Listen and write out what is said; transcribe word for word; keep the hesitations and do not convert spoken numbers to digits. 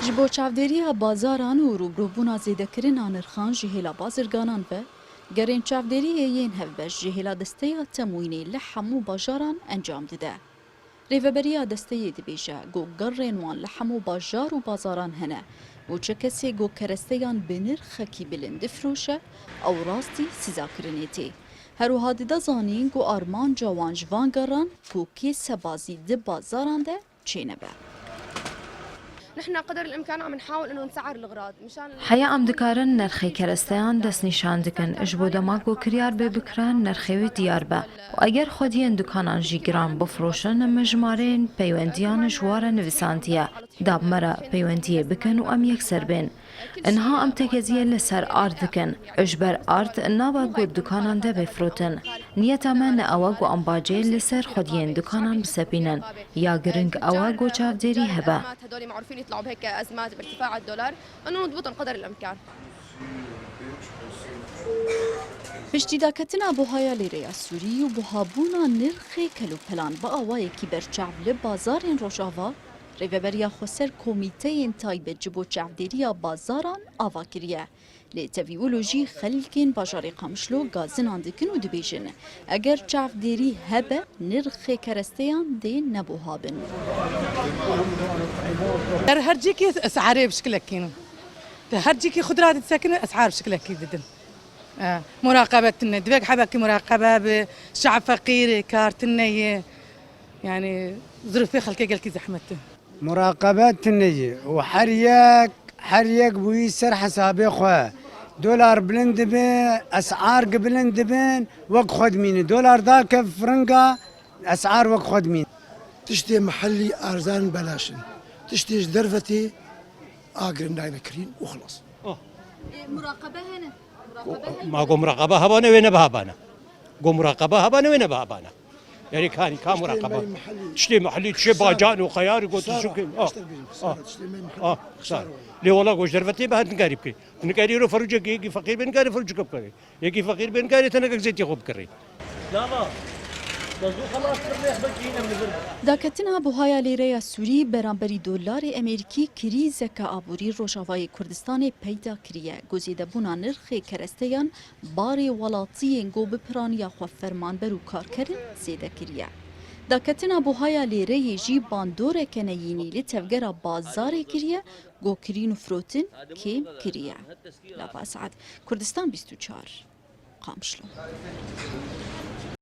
Ji bo çavdêriya bazaran û rûbirûbûna zêdekirina nirxan ji hêla bazirganan ve, gerên çavdêriyê yên hevbeş ji hêla desteya temwînê li hemû bajaran encam dide. Rêveberiya desteyê dibêje ku gerên wan li hemû bajar û bazaran hene û çi kesê ku keresteyan bi nirxekî bilind difroşe, ew rastî sizakirinê tê. Her wiha dide zanîn ku armanca wan ji van geran ku kê sebazî di bazaran de çênebe. نحن قدر الإمكان عم نحاول إنه نسعر الأغراض مشان Heya em dikarin nirxê keresteyan destnîşan dikin, ji bo dema ku kiryar bê bikire, nirxê wê diyar be. Û eger xwediyên dukanan jî giran bifroşin, min jimareyên peywendiyan ji wan re nivîsandiye. Da bi me re peywendiyê bikin û em yekser bên. Niha em tekeziyê li ser ard dikin. Ji ber ard nabe ku dukanan de bê firotin. Niyeta me ne ew e ku em bacê li ser xwediyên dukanan bisepînin. Ya giring ew e ku çavdêrî hebe. هذول معروفين يطلعوا بهيك أزمات بارتفاع الدولار، إنه نضبطهم قدر الإمكان. Piştî daketina buhaya lêreya Sûrî û buhabûna nirxê kelopelan bi awayekî berçav li bazarên Rojava, Rêveberiya Xweser komîteyên taybet ji bo çavdêriya bazaran ava kiriye. Lê tevî wilo jî xelkên bajarê Qamişlo gazinan dikin û dibêjin, eger çavdêrî hebe, nirxê keresteyan dê nebuha bin. Her, her cîkê esarê bi şikilekî ne. Di her cîkê xudra disekine esar bi şikilekî didin. E, muraqebe tune. Divek hebekî muraqebe bi, şe'b feqîr e, kar tune ye. Yani zirûfê xelkê gelkî zehmet e. Muraqebe tune ye û her yek, her yek bi wî ser hesabê xwe. Dolar bilind dibe, esar gi bilind dibin, wek xwe dimîne. Dolar dake firinga, esar wek xwe dimîne. Tiştê mihellî erzan belaş in. Tiştê ji dervetê a girin dayne kirîn û xilas. Oh. E, muraqebe hene. Muraqebe hene. Ma go muraqebe hebane wê nebihabane. Go muraqebe hebane wê nebihabane. Yani kanî ka muraqebe. Tiştê mihellî, tiştê bacan û xeyar go tiştê. Ah, ah, ah, sar. Lê wala go ji dervetê be hend nikarî bike. Nikarî ro ferûcek yekî feqîr be nikarî ferûcek bikare. Yekî feqîr bên karê tenekek zêtî xwe bikirî. Daketina buhaya lêreya Sûrî beramberî dolarê Amerîkî krîzeke aborî Rojavayê Kurdistanê peyda kiriye, ku zêdebûna nirxê keresteyan barê welatiyên ku bi piraniya xwe fermanber û karker in zêde kiriye. Daketina buhaya lêreyê jî bandoreke neyînî li tevgera bazarê kiriye, ku kirîn û firotin kêm kiriye. Lapa Esad, Kurdistan bîst û çar. Qamişlo.